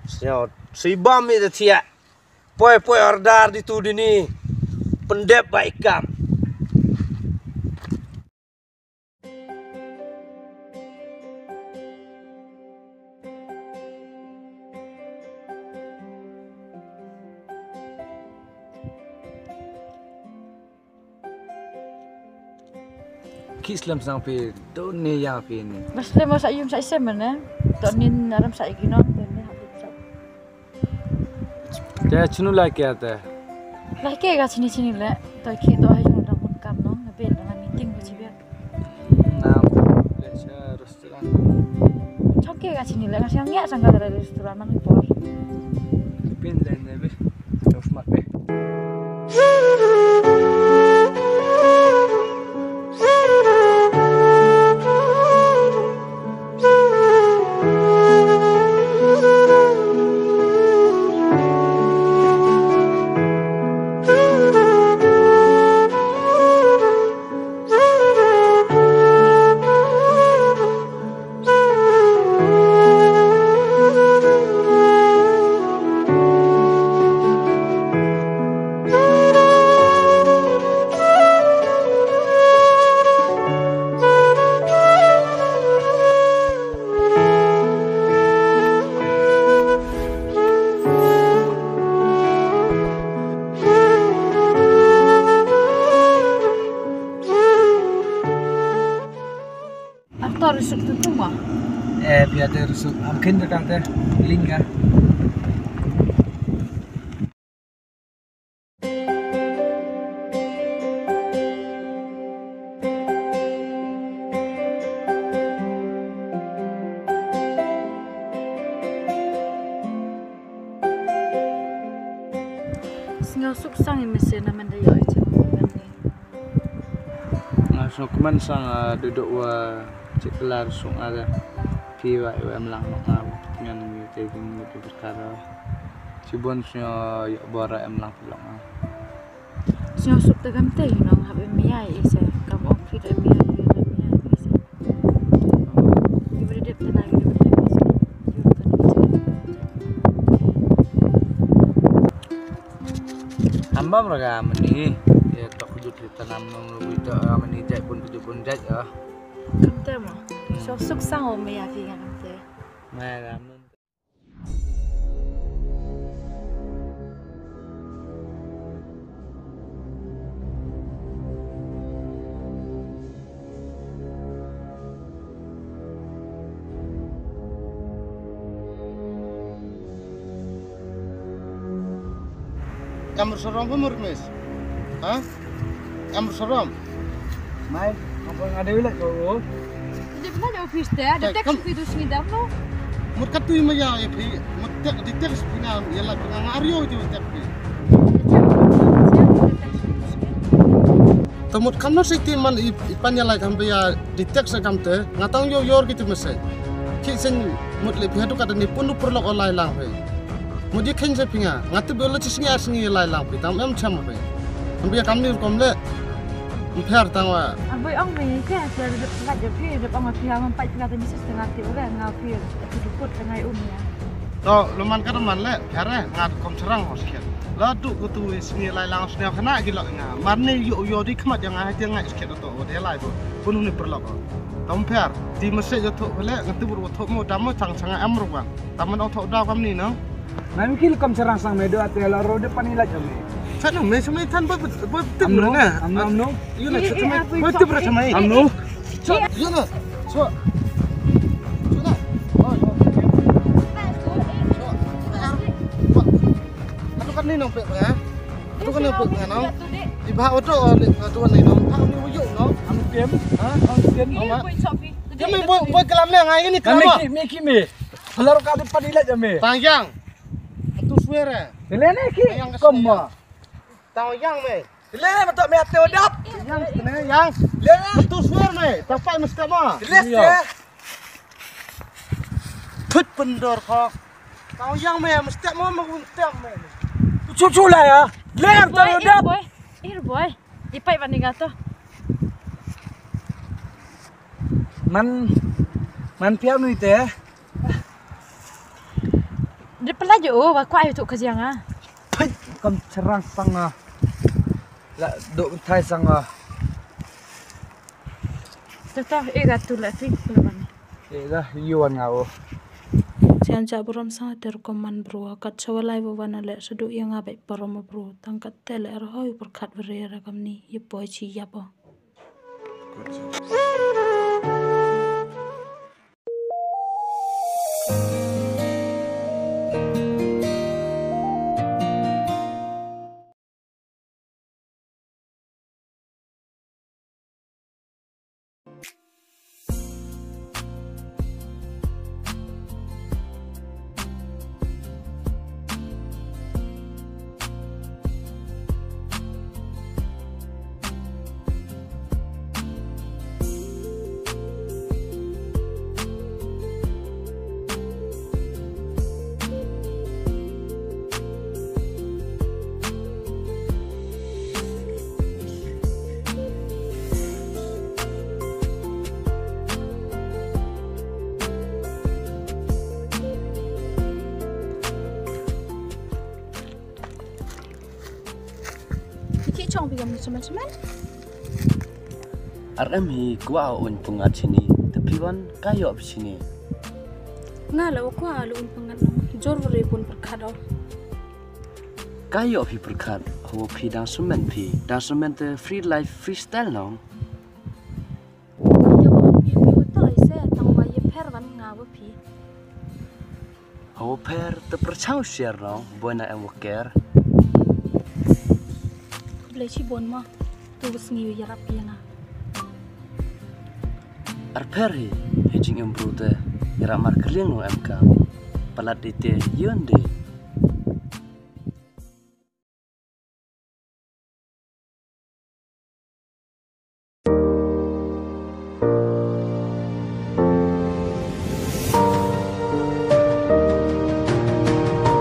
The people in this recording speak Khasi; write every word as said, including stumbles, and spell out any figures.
Sñiaw, sibam i da thiah. Poi, poi order di tu di ni. Pyndep ba i kam. Ki slem sang phi, to ne yang phi ni. Ba slem sa yum sa isem ne. To nin aram sa iginom ne. Te chinu la kya te? La ke ga chini chini le. To ki to ha yung da mun kam no. Na bel na meeting ko chibia. Na le cha restaurant. Chok ke ga chini le, nga siang ya sang ka restaurant man por. Pin le ne be. Chok mat be. Actor rusuk tu tu ma? Eh, biar dia rusuk. Am khin tu kang teh. Lingga. Sngewsuk sang i mesen na mendai oi chem. Nga sngewkmen sa nga duduk wa chiklar sung ada. Phi wa wa em lang nok nga ngan ngi te kin ngi te perkara. Chibun sngew yok bora em lang pulok nga. Sngewsuk te kam te nong hap em ya i se kam ok phi te em ya i em ya i se. Ki beri dep te na ki beri dep. Hamba mraga mani, ya tok kujut di tanam nong lu ito mani jai pun kujut pun jai ah. Kante ma. Sngewsuk sang o me ya ki ngan kante. Maya ram nun. Em rusarom phi murmis? Ha? Em rusarom? Mai, ngam poi nga dei leh ko. Dei pynah office te, da text phi tu sngi dam no. Mut katui ma ya phi, mut tek, di text phi nga, ya la phi nga nga ario di text phi. Ta mut kam no siti man i, i pan ya lai kam phi ya di text kam te, nga tang yo yor ki tu message. Ki sen mut le phi hadu kata ni pun du perlok o lai lang phi. Mut di khen se phi nga, nga tu bolo chi sngi ar sngi lai lang phi, tam em cham phi. Kam phi ya kam ni kom le. Mpher tang wa. Aboi ong me ke, se de la je phi, de ong phi ha man pai tengah tengah sis tengah ti ore, nga phi, ti dukut tengah um ya. To, lo man ka man le, pher eh, nga kom serang ho sikit. La du ku tu sngi lai lang sngi khana ki lo nga. Mar ni yo yo di khmat jong nga ha ti nga sikit to, de lai bo. Pun ni perlok. Tam pher, ti message to le, nga tu bur to mo dam mo chang chang am ro wa. Tam man to da kam ni no. Nang kil kam serang sang me do ate la ro de pani la jame. Sana me sama tan ba ba tip na. Amno, amno. Yo na sama ba tip ra sama. Amno. Cho, yo na. Cho. Cho na. Oh, yo. Cho. Atu kan ni nong pe ya. Atu kan nong pe ya nong. Iba oto atu kan ni nong. Ang ni uyu nong. Ang kem. Ha? Ang kem. Nong ma. Kami boy boy kelam le ngai ni kelam. Me ki me. Halar ka de pani la jame. Tang yang. Tu swear eh. Lene ki. Kom ma. Tang yang me. Lene ma to me ate odap. Yang ne yang. Lene. Tu swear me. Tapai mesti ma. Lene. Put pendor ko. Tang yang me mesti ma ma mesti me. Cucu lah ya. Lene to odap. Boy. Ir boy. Ipai bani gato. Man man piam ni te. Dep Pynlait ïa u, ba kwah ïa u tuh ka jia nga. Peit, kam cherang sang nga. La duk thai sang nga. Te to, e ga tu la phi, la ban. E ga, ïa wan nga u. Sian cha burom sang te rukom man bro, kat sa walai wa wan le sa duk ïa nga bai parom bro, tang kat te le rohoi pyrkhat bere ra kam ni, ïa poi chi ïa po. Ki chong phi kam semen semen. Ar em hi kwah un pyngat sini, te phi wan ka ïoh phi sini. Nga la kwah la un pyngat nong, jor wore pun pyrkhat o. Ka ïoh phi pyrkhat, ho phi dang semen phi, dang semen te free life freestyle nong. Te wa ong phi phi wa tai se tang wa ïa pher wan nga wa phi. Hawa pher te pyrchang sher nong, boi na em wa ker. Blei chi bon ma, tu wa sngi ïa rap ïa nga. Ar pher hi, hi jingim bru te, ïa rap mar kyrliang nong em ka. Palat di te, yun di.